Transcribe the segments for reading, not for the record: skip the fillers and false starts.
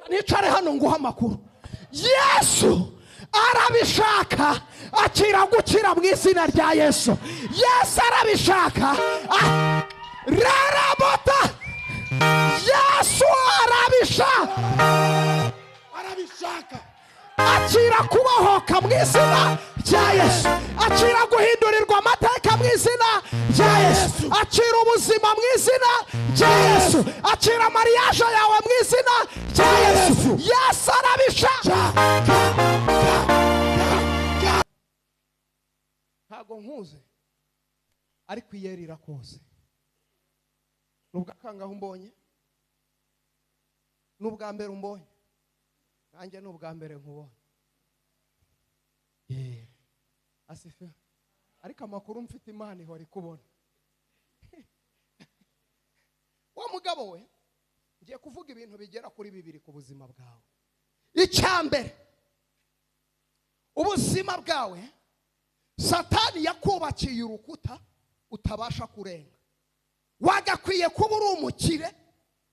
Nicare hano nguha amakuru. Yesu arabishaka, akira gukira mu izina rya Yesu. Yesu arabishaka, rarabota. Yesu arabishaka, arabishaka, akira kubohoka mu izina rya Yesu, akira guhindurirwa amateka mu izina rya Yesu, akira ubuzima mu izina rya Yesu, akira mariage yawe mu izina rya Yesu. Yesu arabishaka. Ntago nkuze ariko iyeri irakoze. Nubwo akangaho umbonye, nubwa mbere umbonye, nanjye nubwa mbere nkubonye. Asifiwe. Ariko amakuru mfite Imana ihora ikubona. Wa mugabo we, ngiye kuvuga ibintu bigera kuri bibiri ku buzima bwawe. Icya mbere, ubuzima bwawe Satani yakubakiye urukuta utabasha kurenga. Wagakwiye kuba uri umukire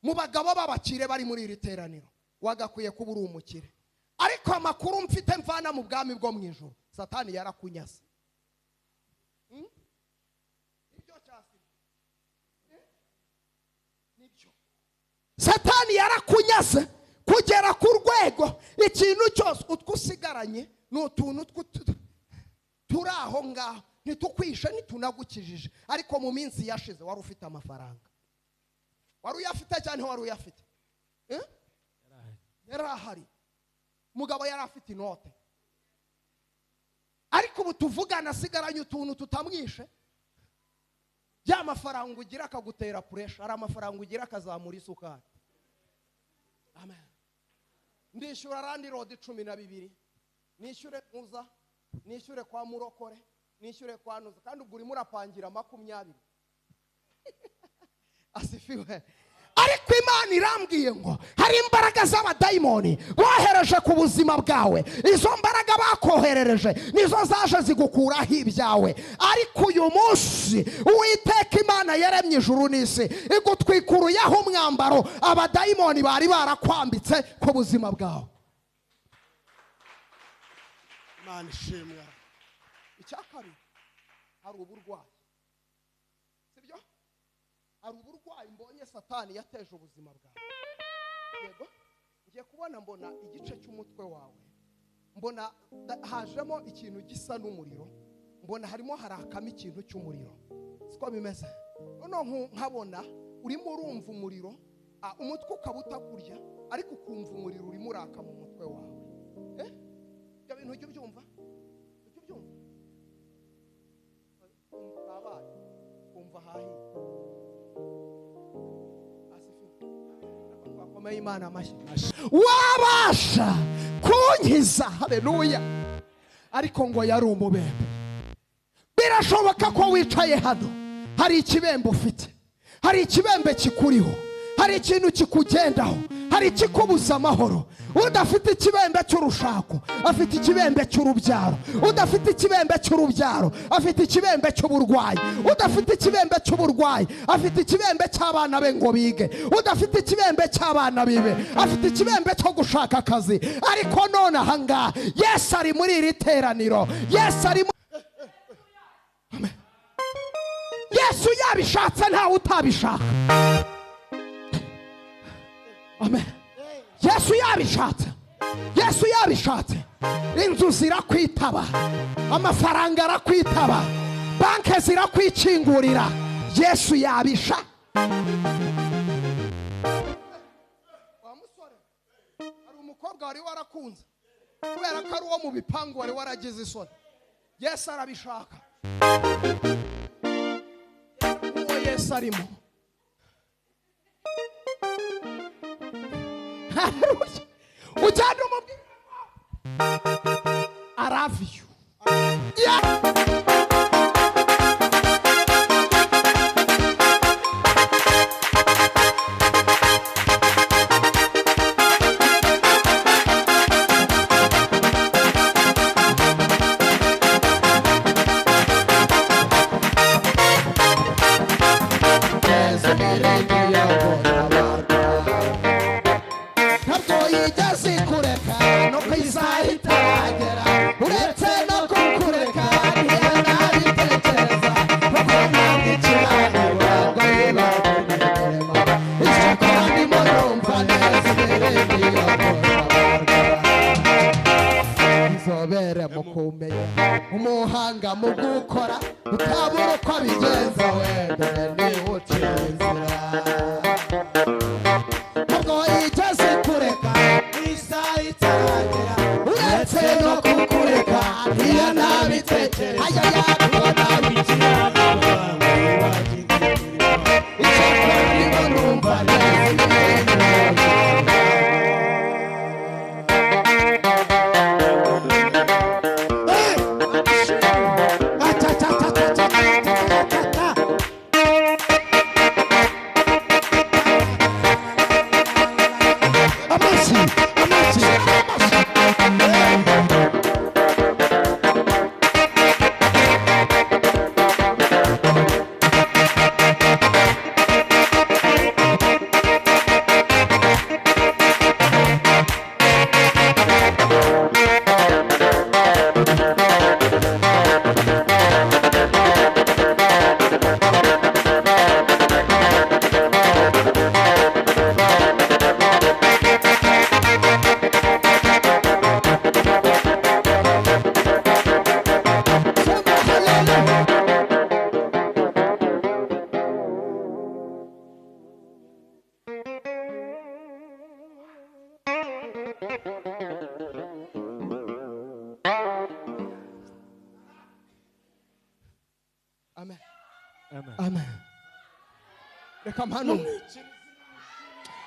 mu bagabo b'abakire bari muri iri teraniro, wagakwiye kuba uri umukire. Ariko amakuru mfite mvana mu bwami bwo mu ijuru, Satani yarakunyase. Ibyo cyasi nibyo. Satani yarakunyase kugera ku rwego ikintu cyose utwusigaranye n'utuntu turi aho ngaho, ntitukwishe ntitunagukijije. Ariko mu minsi yashize wari ufite amafaranga, wari uyafite cyane, wari uyafite. Yari ahari, mugabo yari afite inote. Ariko ubu tuvugana asigaranye utuntu tutamwishe. Ya mafaranga ugira akagutera pressure, ari amafaranga ugira akazamura isukari. Amen. Ndishyura randi road 12, nishyure muza, nishyure kwa murokore, nishyure kwa nuza, kandi ubwo urimo urapangira 20. Asifiwe. Ariko Imana irambwiye ngo hari imbaraga z'abadayimoni bohereje ku buzima bwawe. Izo mbaraga bakoherereje nizo zaje zigukuraho ibyawe. Ariko uyu munsi Uwiteka Imana yaremye ijuru n'isi igutwikuruyeho umwambaro abadayimoni bari barakwambitse ku buzima bwawe. Imana ishimwe. Icya kabiri, hari uburwayi, sibyo? Hari uburwayi mbonye Satani yateje ubuzima bwawe. Yego, ngiye kubona mbona igice cy'umutwe wawe, mbona hajemo ikintu gisa n'umuriro, mbona harimo harakamo ikintu cy'umuriro. Siko bimeze? Noneho nkabona urimo urumva umuriro, umutwe ukaba utakurya, ariko ukumva umuriro urimo uraka mu mutwe wawe. Ibyo bintu ujya ubyumva? Ujya ubyumva? Kabaye kumva hahiye. Imana amashyi. Wabasha kunkiza, haleluya. Ariko ngo yari umubembe. Birashoboka ko wicaye hano hari ikibembe ufite, hari ikibembe kikuriho, hari ikintu kikugendaho, hari ikikubuza amahoro. Udafite ikibembe cy'urushako afite ikibembe cy'urubyaro, udafite ikibembe cy'urubyaro afite ikibembe cy'uburwayi, udafite ikibembe cy'uburwayi afite ikibembe cy'abana be ngo bige, udafite ikibembe cy'abana bibe afite ikibembe cyo gushaka akazi. Ariko none aha ngaha Yesu ari muri iri teraniro. Yesu ari. Amen. Yesu yabishatse ntawe utabishaka. Amen. Yesu yabishatse, Yesu yabishatse. Inzu zirakwitaba, amafaranga arakwitaba, banke zirakwikingurira. Yesu yabisha. Wa musore, hari umukobwa wari warakunze kubera ko ari uwo mu bipangu wari waragize isoni. Yesu arabishaka. Uwo Yesu arimo. Ujyana umubwira I love you. Yeah. Yigeze ikureka no ku isaha itaragera, uretse no kukureka ntiyanabitekereza, kuko ntabwo ikiranirwa ngo yibagirwe. Icyakora ndimo numva neza imirindi yo gutabarwa. Inzobere mu kumenya, umuhanga mu gukora, utabura uko abigenza we, dore niwe uciye inzira. Ntabwo yigeze kureka isaha itaragera, uretse no kukureka ntiyanabitekereza. Icyakora ndimo numva neza imirindi yo gutabarwa. Amashyi, amashyi, amashyi. Sema haleluya. Amen. Amen. Reka mpanure.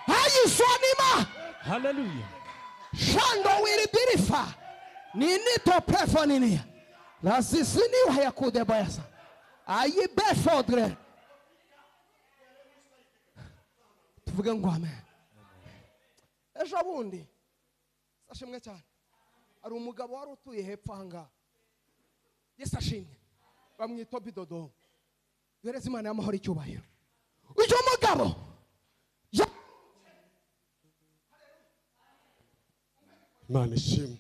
Hayiswanima. Hallelujah. Shando wiribirifa. Ninito prefonini. Lazisini hayakude bayasa. Ayi befodre. Tuvuge ngo amen. Ejo bundi sashimwe cyane. Ari umugabo wari utuye hepfo aha ngaha. Yesu ashimwe. Bamwita Bidodo. Duhereze Imana y'amahoro icyubahiro. Uyu mugabo Imana ishimwe.